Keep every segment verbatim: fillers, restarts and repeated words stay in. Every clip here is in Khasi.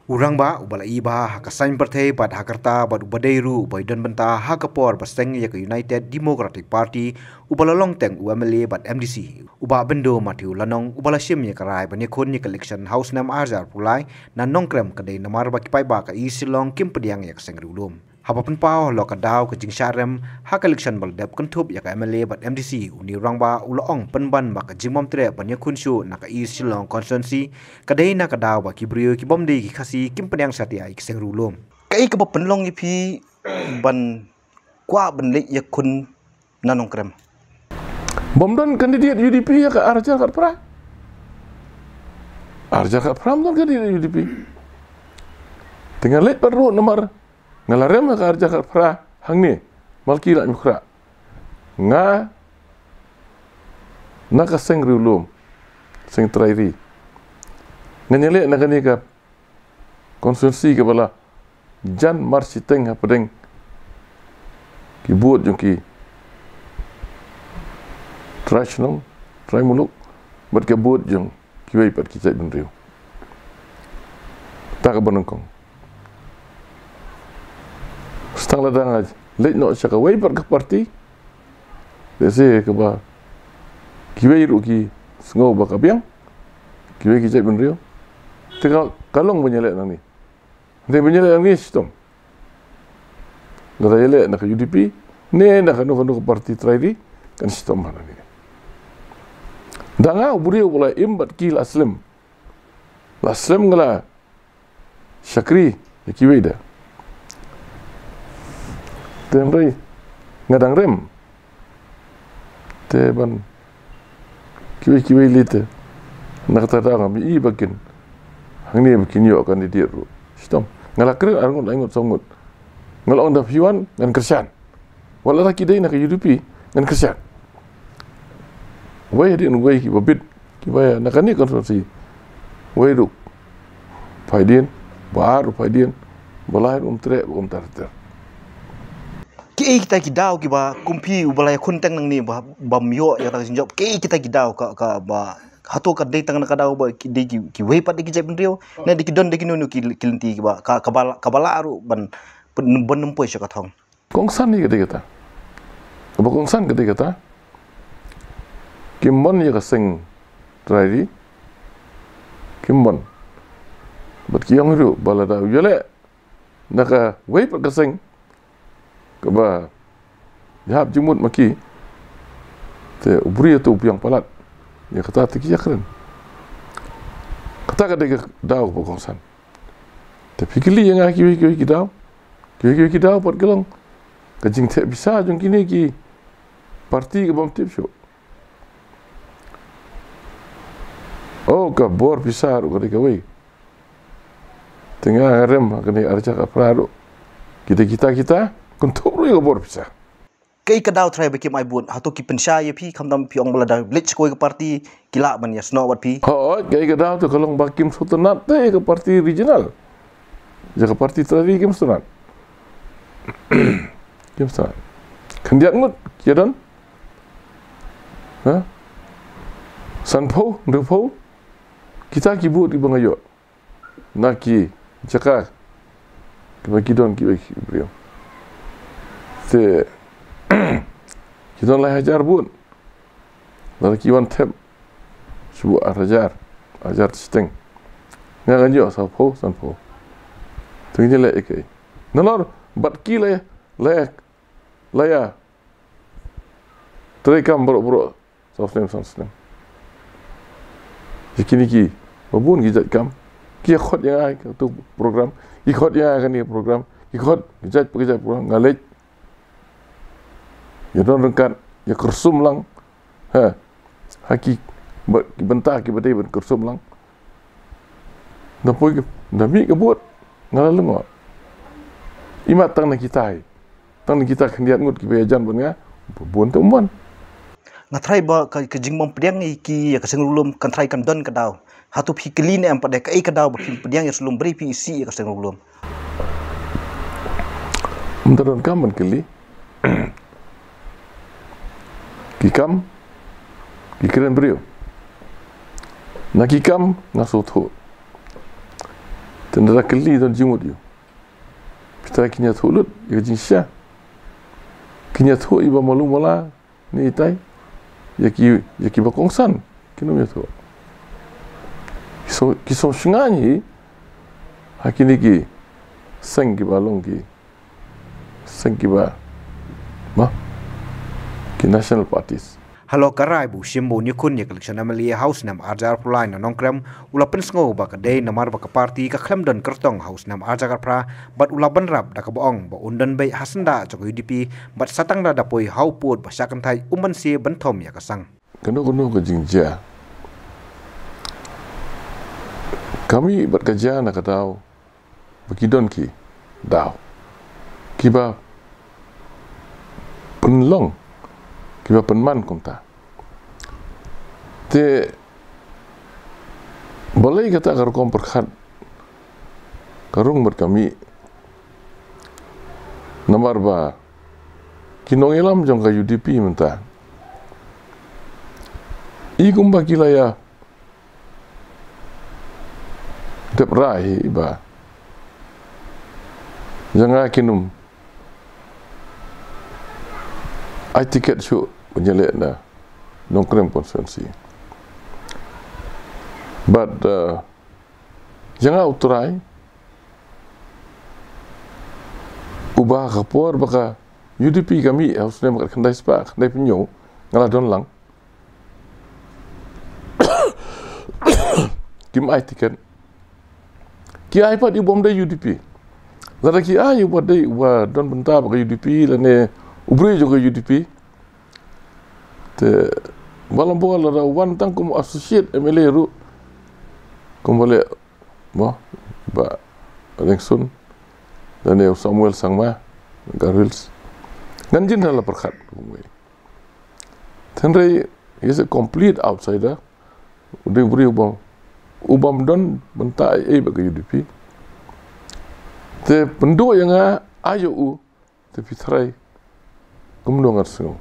U rangbah uba la ïoh ba ha ka saiñ pyrthei bad ha ka rta bad uba dei ruh uba ïadon bynta ha ka por ba seng ïa ka United Democratic Party, uba la long teng u M L A bad M D C, u Bah Bindo Matthew Lanong, uba la shim ïa ka rai ban ïakhun ïa ka election ha u snem ar hajar arphew lai na Nongkrem, ka dei namar ba ki paidbah ka East Shillong kim pdiang ïa ka seng riewlum. Haba pynpaw halor ka daw ka jingshah rem ha ka election ba la dep kynthup ïa ka M L A bad M D C, une u rangbah u la ong pynban ba ka jingbym treh ban ïakhun shuh na ka East Shillong constituency ka dei na ka daw ba ki briew ki bym dei ki Khasi kim pdiang satia ïa ka seng riewlum. Kaei kaba pynlong ïa phi ban kwah ban leit ïakhun na Nongkrem? Bym don candidate U D P ïa ka ar hajar khatphra. Ar hajar khatphra bym don candidate U D P. Te nga leit pat ruh namar nga la rem ha ka ar hajar khatphra hangne. Malki la nyukra. Nga na ka seng riewlum, seng trai ri. Nga ïaleh na kane ka constituency kaba la jan marshiteng hapdeng ki bud jong ki trai shnong, trai muluk, bad ki bud jong kiwei pat ki jaitbynriew. Ta kaba nyngkong. Tang lada nga leit noh sha kawei pat ka party, lehse kaba kiwei ruh ki sngew ba ka biang, kiwei ki jaitbynriew, te ka, ka long ban ïaleh nangne. Te ban ïaleh nangne shitom. Lada ïaleh na ka U D P ne na kano kano ka party trai ri, kan shitom hangne. Da nga u briew ba la im bad ki la slem. La slem nga la shakri ïa kiwei de. Te hynrei nga dang rem. Te ban kiwei kiwei lei te, na kata ka daw ngam ïohi ba kin, hangne ba kin ïoh candidate ruh. Shitom. Nga la kren ar ngut, lai ngut, saw ngut. Nga la ong da phi wan ngan kyrshan. Wat la ki dei na ka U D P ngan kyrshan. Wei hadien wei kiba bit, kiba ïa na kane ka constituency. Wei ruh phai dien, ba ar ruh phai dien, ba lai ruh um treh, ba um tar ter. Kiei kita ki daw kiba kum phi uba la ïakhun teng nangne ba, bym ïoh ïa kata ka jingjop? Kiei kita ki daw ka, kaba, hato ka dei tang na ka daw ba ki dei ki, kiwei pat de ki jaitbynriew, ne dei ki don de kino kino ki, ki lynti kiba ka, kaba la, kaba la ruh ban, ban, ban ym poi sha ka thong? Kongsan hi ka dei kata. Kaba kongsan ka dei kata. Kim mon ïa ka seng trai ri. Kim mon. Bad ki ong ruh ba lada u ïaleh na kawei pat ka seng kaba ïahap jingmut ma ki, te u briew te u biang palat. Ïa kata te ki ïakren. Kata ka dei ka daw kaba kongsan. Te phi kylli ïa nga kiwei kiwei ki daw. Kiwei kiwei ki daw pat ka long ka jingtheh pisa jong kine ki party kabym tip shuh. Oh, ka bor pisa ruh ka dei kawei. Te nga rem ha kane ar hajar khatphra ruh. Kita, kita, kita kynthup ruh ïa ka bor pisa. Kaei ka daw trai ba kim ai vote? Hato ki pynshai ïa phi, khamtam phi ong ba lada leit sha kawei ka party ki lah ban ïasnoh bad phi? Hooid, kaei ka daw te ka long ba kim sngewtynnat te ïa ka party regional. Ïa ka party trai ri kim sngewtynnat. Kim sngewtynnat. Khyndiat ngut ki ïa don. Ha? Sanphew, hynriewphew. Kita ki vote kiba nga ïoh na ki jaka kiba ki don kiwei ki briew. Te ki don lai hajar vote. Lada ki wan thep shu ar hajar, hajar shiteng, nga ngan ïoh sawphew, sanphew. Te ngi leh ïa kaei? Nalor bad ki la, la, la ïa treikam baroh baroh saw snem, san snem. Ïa kine kiba bun ki jait kam, ki ïa khot ïa nga ha kato program, ki khot ïa nga ha kane program, ki khot ki jait pa ki jait program, nga leit. Ïa don ryngkat, ïa kyrsum lang. Ha. Ha ki, ba, ki bynta kiba dei ban kyrsum lang. Da poi ki, da mih ka vote, nga la lyngngoh. Imat tang na kita hi. Tang na kita khyndiat ngut kiba ïajan bad nga, ba bun te um wan. Nga tharai ba ka, ka jingbym pdiang ïa ki ïa ka seng riewlum kan tharai kan don ka daw. Hato phi kylli ne em pat de kaei ka daw ba phim pdiang ïa ka seng riewlum, balei phi isih ïa ka seng riewlum? Ym don kam ban kylli. Ki kam, ki kren briew. Na ki kam nga sngewthuh. Nda kylli don jingmut ïa u. Phi trai kin ïathuh lut ïa ka jingshisha. Kin ïathuh ïa ba malu mala ne itai. Ïa ki, ïa ki ba kongsan kin ym ïathuh. Ki so, ki so shngaiñ hi ha kine ki seng ki ba long ki seng ki ba, ma, ki national parties. Halor ka rai ba u shim ba un ïakhun ïa ka election M L A ha u snem arhajar arphew lai na Nongkrem, u la pynsngew ba ka dei namar ba ka party ka khlem don kyrtong ha u snem arhajar arphew phra, bad u la bynrap da kaba ong ba un don beit ha syndah jong ka U D P, bad sa tang da da poi ha u pud ba shah kynthai um banse ban thom ïa ka sang. Kano kano ka jingjia ka mih bad ka jia na ka daw ba ki don ki daw kiba pynlong, kiba pynman kumta. Te balei kata ka rukom pyrkhat ka rung bad ka mih? Namar ba ki nongïalam jong ka U D P mynta i kumba ki la ïa dep rai hi ba ïa nga kin ym ai tiket shuh ban ïaleh na Nongkrem constituency. But uh, ïa nga u trai uba ka por ba ka U D P ka mih ha u snem khatkhyndai spah khyndaiphew hynñiew nga la don lang. Kim ai tiket. Ki ai pat ïa u bym dei U D P. Lada ki ai ïa u ba dei, u ba don bynta bad ka U D P lane u briew jong ka U D P. Te ba long ba lada u wan tang kum associate M L A ruh, kum ba leh, mo, Bah Rengsun lane u Samuel Sangma, Garo Hills. Ngan jin ha la pyrkhat. Hynrei he's a complete outsider. U dei u briew u bym, u bym don bynta ei ei bad ka U D P. Te pynduh ïa nga, ai ïa u, te phi trai kumno ngan sngew.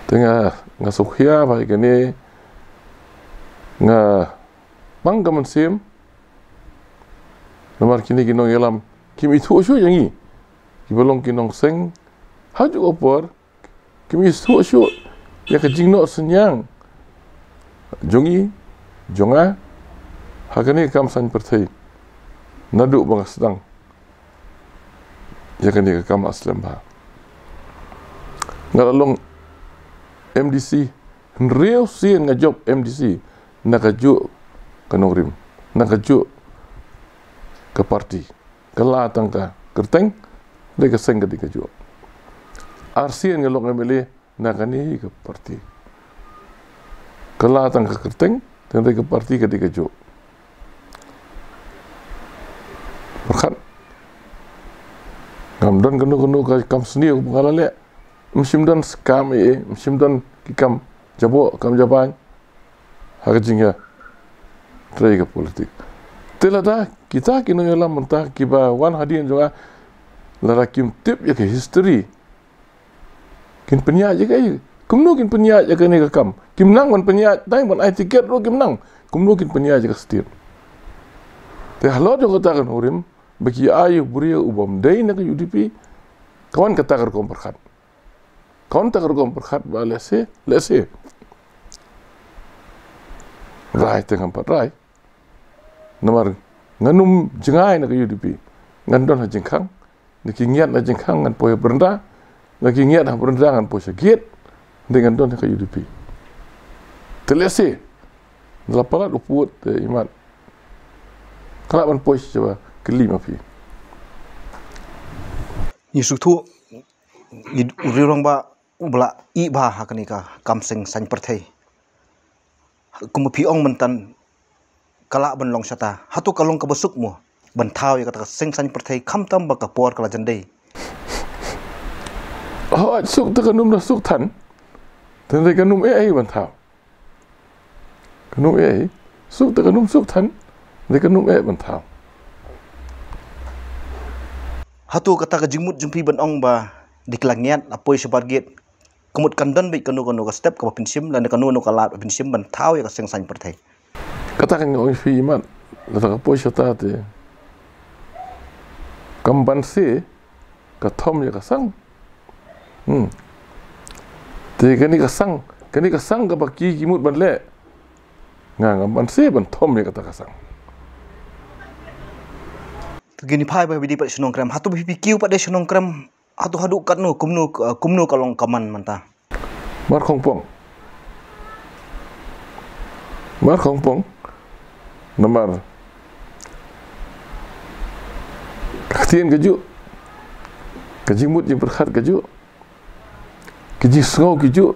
Te nga, nga sngewkhia ba ïa kane nga pang ka mynsiem. Namar kine ki nongïalam kim ithuh shuh ïa ngi kiba long ki nongseng. Ha juh ka por kim ithuh shuh ïa ka jingnoh synñiang jong i, jong nga ha kane ka kam saiñ pyrthei naduh ba nga sdang ïa kane ka kam ha slem bha. Nga la long M D C, hynriew sien nga jop M D C na ka juh ka nongrim, na ka juh ka party. Ka la tang ka kyrteng, dei ka seng ka dei ka juh. Ar sien nga long M L A na kane ka party. Ka la tang ka kyrteng, tang dei ka party ka dei ka juh. Pyrkhat. Ngam don kano kano ka kam sniew ba nga la leh. Ym shym don skam ei ei, ym shym don ki kam jaboh, kam jabieng ha ka jingïatrei ka politik. Te lada kita ki nongïalam mynta kiba wan hadien jong nga, lada kim tip ïa ka history, kin pynïaid ïa kaei? Kumno kin pynïaid ïa kane ka kam? Kim nang ban pynïaid, dang ban ai tiket ruh kim nang. Kumno kin pynïaid ïa ka state? Te halor jong kata ka nongrim ba ki ai ïa u briew u bym dei na ka U D P, ka wan kata ka rukom pyrkhat. Ka wan kata ka rukom pyrkhat ba lehse, lehse rai te ngam pat rai. Namar ngan ym jngai na ka U D P. Ngan don ha jingkhang. Na ki ngiat na jingkhang ngan poi ha brenda. Na ki ngiat ha brenda ngan poi sha gate. Dei ngan don ha ka U D P. Te lehse la palat u pud te imat, ka lah ban poi sha ba kylli ma phi. Ngi sngewthuh, ngi u riewrang ba u ba la ïeh bha ha kane ka kam seng saiñ pyrthei. Kum phi ong myntan ka lah ban long shata. Hato ka long kaba suk mo ban thaw ïa kata ka seng saiñ pyrthei khamtam ba ka por ka la jan dei? Hooid, suk te kan ym da suk than. Tang te kan ym eh ei ban thaw. Kan ym eh ei. Suk te kan ym suk than. Te kan ym eh ban thaw. Hato kata ka jingmut jong phi ban ong ba dei ka la ngiat la poi sha bar gate, ka mut kan don beit kano kano ka step kaba phin shim lane kano kano ka lad ba phin shim ban thaw ïa ka seng saiñ pyrthei? Kata ka ngi ong ïa phi imat, Lada ka poi shata te, kam banse ka thom ïa ka sang. Hmm. Te kane ka sang, kane ka sang kaba ki ki mut ban leh, nga ngam banse ban thom ïa kata ka sang. Te kine phai ba phi dei pat shnong Krem, hato phi, phi kiew pat dei shnong Krem? Hato haduh katno, kumno, kumno ka long ka man mynta? Mar khongpong. Mar khongpong. Namar ka ktien ka juh, ka jingmut jingpyrkhat ka juh, ka jingsngew ka juh.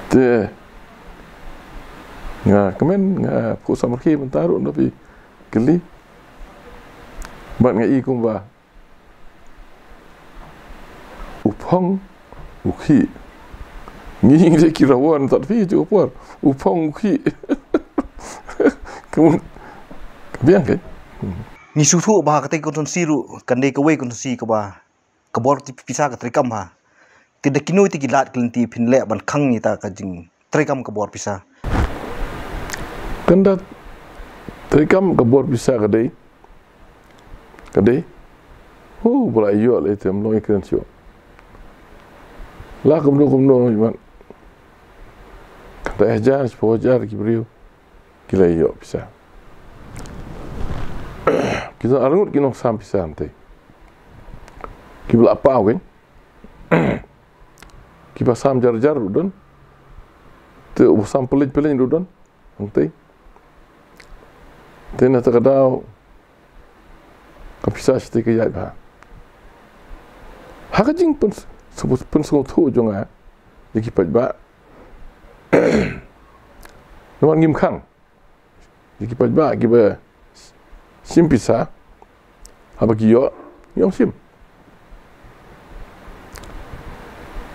Te nga kmen, nga phuh samrkhie mynta ruh, nda phi kylli. Bad nga i kumba u phong u khih. Ngi ngi ki rawan tat phi ju por. U phong u khih. Kamu biang kan? Ngi shu thuh ba ha kata ka constituency ruh kan dei kawei ka constituency kaba ka bor pisa ka treikam ha. Te da kino te ki lad ki lynti phin leh ban khang ïa kata ka jingtreikam ka bor pisa? Kan da treikam ka bor pisa ka dei, ka dei, hu, ba la ïoh lei te ym long ïakren shuh. La kumno kumno, imat, kan da hajar, shiphew hajar ki briew ki la ïoh pisa. Ki don arngut ki nongsam pisa hangtei. Kiba la paw kan, kiba sam jar jar ruh don. Te uba sam pyllein pyllein ruh don hangtei. Te na kata ka daw ka pisa shatei ka ïaid bha. Ha ka jingpyn, pynsngewthuh jong nga ïa ki paidbah, namar ngim khang ïa ki paidbah kiba shim pisa, haba ki ïoh, ngi ong shim.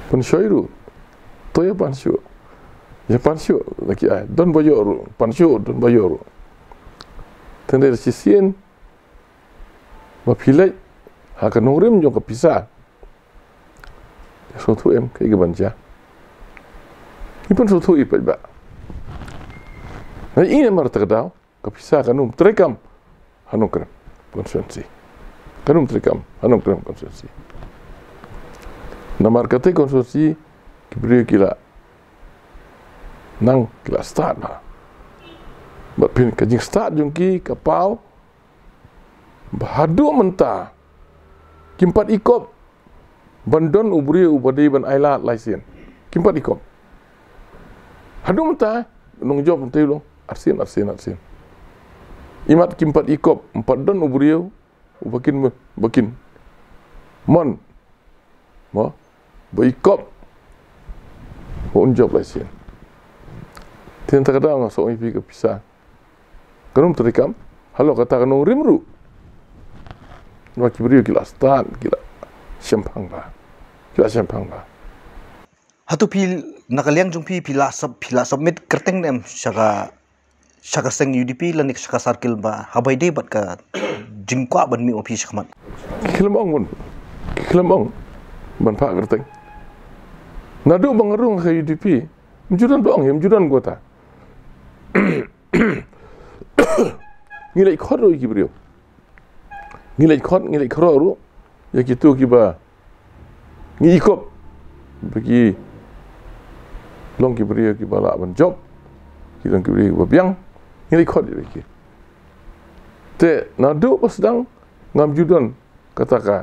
Pynshoi ruh, to ïa pan shuh, ïa pan shuh la ki ai, don ba ïoh ruh pan shuh, don ba ïoh ruh. Te hynrei da shisien ba phi leit ha ka nongrim jong ka pisa, sngewthuh em kaei kaban jia? Ngi pynsngewthuh ïa ki paidbah. Nga i namar kata ka daw ka pisa kan ym treikam ha Nongkrem constituency. Kan ym treikam ha Nongkrem constituency. Namar kata ka constituency ki briew ki la nang, ki la stad bha. Bad phin, ka jingstad jong ki ka paw ba haduh mynta kim pat ikop ban don u briew uba dei ban ailad lai sien. Kim pat ikop. Haduh mynta nongjop hangtei u long arsien, arsien, arsien. Imat kim pat ikop, ym pat don u briew uba kin, uba kin mon, mo, ba ikop ba un jop lai sien. Te na kata ka daw nga sngew ïa phi, ka pisa kan ym treikam halor kata ka nongrim ruh. Namar ki briew ki la stad, ki la shemphang bha, ki la shemphang bha. Hato phi, na ka liang jong phi, phi la sub, phi la submit kyrteng ne em sha ka, sha ka seng U D P lane sha ka circle ba haba ïadei bad ka jingkwah ban mih u M P shakhmat? Khlem ong bun, khlem ong ban phah kyrteng. Naduh ba nga rung ha ka U D P, ym ju don ba ong, ym ju don kata. Ngi leit khot ruh ïa ki briew. Ngi leit khot, ngi leit khrok ruh ïa kito kiba ngi ikop ba ki long ki briew kiba lah ban jop, ki long ki briew kiba biang. Ngi leit khot ïa ki. Te naduh ba sdang ngam ju don kata ka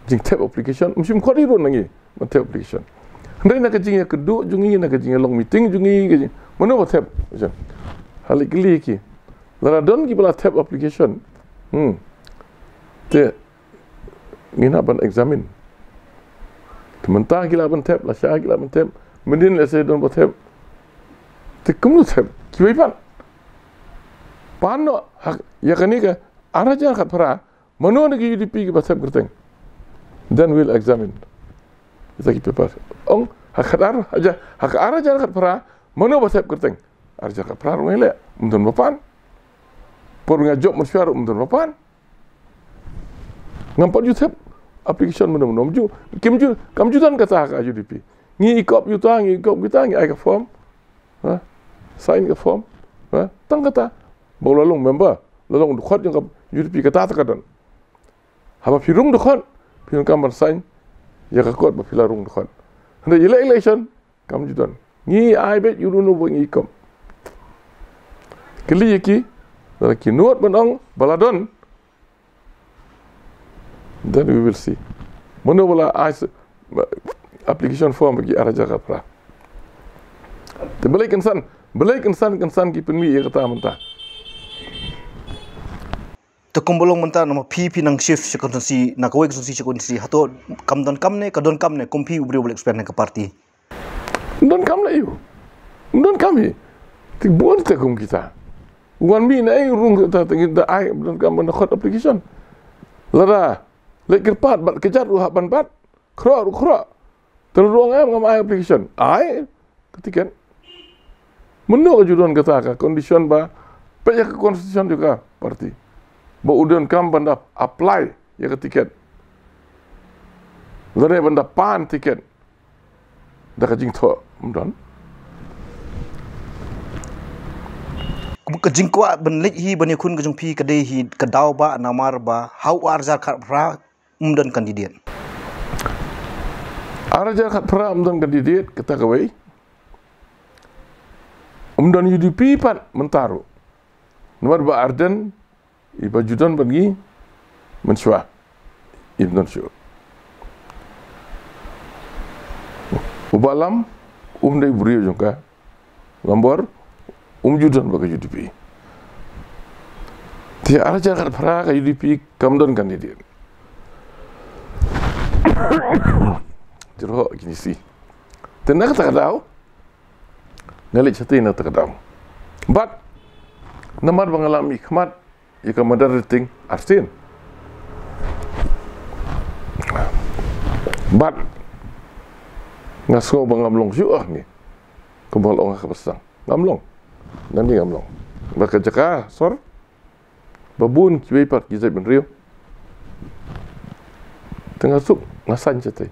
jingthep application, ym shym khot ïa ruh na ngi ban thep application. Hynrei na ka jingïakynduh jong ngi, na ka jingïalong meeting jong ngi, ka jing, mano ba thep? Ha leit kylli ki. Lada don kiba la thep application, hmm, te ngin hap ban examine. Te mynta ki lah ban thep, lashai ki lah ban thep, mynnin lehse don ba thep. Te kumno thep? Kiwei pat? Pan noh ha, ïa kane ka ar hajar khatphra, mano na ki U D P kiba thep kyrteng? Then we'll examine ïa kita ki paper. Ong, ha ka ar hajar, ha ka ar hajar khatphra, mano ba thep kyrteng? Ar hajar khatphra ruh ngi leh, ym don ba pan. Por nga jop mynshuwa ruh ym don ba pan. Ngam pat ju thep application mynno mynno, ym ju, kim ju, kam ju don kata ha ka U D P. Ngi ikop ïa uta, ngi ikop ïa uta, ngi ai ka form. Ha? Sign ka form. Ha? Tang kata. Ba u la long member, la long dkhot jong ka U D P, kata te ka don. Haba phi rung dkhot, phi donkam ban sign ïa ka kot ba phi la rung dkhot. Hynrei ïa la election kam ju don. Ngi ai beit ïa uno uno ba ngi kham. Kylli ïa ki, lada ki nud ban ong ba la don, then we will see. Mano ba la ai s-, application form ba ki ar hajar khatphra. Te balei kynsan, balei kynsan, kynsan ki pynmih ïa kata mynta. Te kumba long mynta, namar phi, phi nang shift sha constituency, na kawei constituency sha constituency, hato kam donkam ne, ka donkam ne, kum phi u briew ba la experience ha ka party? Ym donkam lei, ym donkam hi. Te bun te kum kita. Wan mih na ei rung kata, te ngi da ai, ym donkam ban khot application. Lada leit kyrpad bad kjat ruh hap ban bat, khroh ruh khroh. Te lada ong em, ngam ai application, ai ka tiket. Mynno ka ju don kata ka condition ba, peit ïa ka constitution jong ka party, ba u donkam ban da apply ïa ka tiket, lane ban da pan tiket da ka jingthoh? Ym don. Ka jingkwah ban leit hi ban ïakhun ka jong phi ka dei hi ka daw ba, namar ba ha u ar hajar khatphra ym don candidate. Ar hajar khatphra ym don candidate, kata kawei. Ym don U D P pat mynta ruh. Namar Bah Ardent, i ba ju don bad ngi mynshuwa, im don shuh. U Bah Lam, um dei u briew jong ka. Lambor, um ju don bad ka U D P. Te ar hajar khatphra ka U D P kam don candidate. Te ruh kine shi. Te na kata ka daw, nga leit shatei na kata ka daw. Bad namar ba nga la mihkhmat ïa ka moderating arsien, bad nga sngew ba ngam long shuh hangne. Kumba la ong ha ka ba sdang, ngam long. Nangne ngam long. Ba ka jaka sor, ba bun kiwei pat ki jaitbynriew. Te nga suk, nga saiñ shatei.